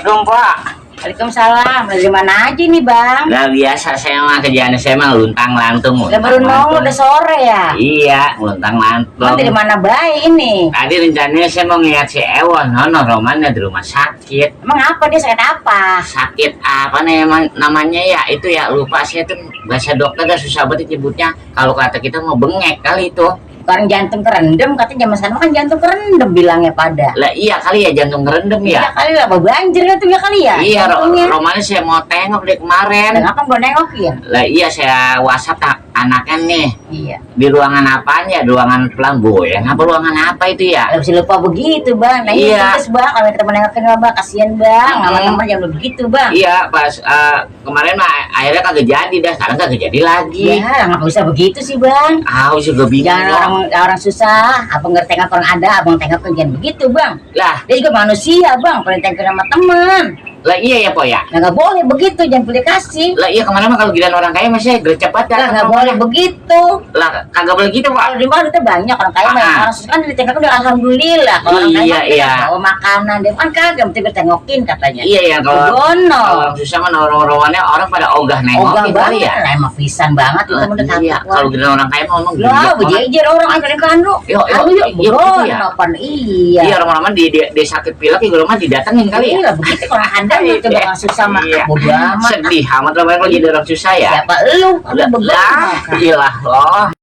Assalamualaikum, Pak. Waalaikumsalam. Dari mana aja nih, Bang? Udah biasa saya mah kerjaan saya mah luntang lantung. Udah baru nongol, udah sore ya? Iya, luntang lantung. Bang, dari mana bayi ini? Tadi rencananya saya mau ngeliat si Ewon, Romannya di rumah sakit. Emang apa dia sakit apa? Sakit apa nih emang namanya ya? Itu ya lupa saya tuh bahasa dokter dah susah banget nyebutnya. Kalau kata kita mau bengek kali itu. Bukan jantung kerendam, katanya zaman sekarang kan jantung kerendam bilangnya pada. Lah iya kali ya jantung kerendam Iya ya. kali lah, banjir kan tuh ya kali ya? Iya, jantungnya. Romannya saya mau tengok deh kemarin. Kenapa gua nengokin? Lah iya saya WhatsApp anaknya nih. Iya. Di ruangan apaan ya? Ruangan pelamboyan apa ruangan apa itu ya? Gak bisa lupa begitu, Bang. Nah, Iya. terus, Bang, kalau temen nengokin Bang, kasihan, Bang. Sama temen jangan begitu, Bang. Iya pas kemarin mah akhirnya kagak jadi dah, sekarang kagak jadi lagi. Ya, nggak bisa begitu sih, Bang. Juga bingung. Jangan orang susah, abang ngerti tengok orang ada, abang tengok jangan begitu, Bang. Lah, Dia juga manusia, Bang. Paling tengok sama teman. lah iya ya po ya. Nah, nggak boleh begitu, jangan pilih kasih. Lah iya kemana mah kalau giliran orang kaya masih gercep banget. Lah, nggak boleh begitu. Lah kagak boleh gitu Kalau pak. di mana kita banyak orang kaya, mah orang susah kan ditengok udah alhamdulillah. Kalau orang kaya Iya, mah iya. bawa makanan, dia kan kagak mesti bertengokin katanya. Iya ya kalau Bono. orang susah mah orang-orangnya orang pada ogah Ogah nengokin kali banget, ya. lah, emang pisan banget itu menurut Iya, aku. kalau giliran orang kaya mah ngomong Lah, bejejer orang yang kalian kandu. Yo, Aduh, iya, yuk, begitu ya. Bono, pan iya. Iya orang-orang di sakit pilek ya rumah didatengin kali ya. Iya, begitu kalau ada itu Iya. orang susah mah. Iya. Bodo amat. Sedih amat orang kalau jadi orang susah ya. Siapa lu? Aku Lah, begitu. iyalah loh.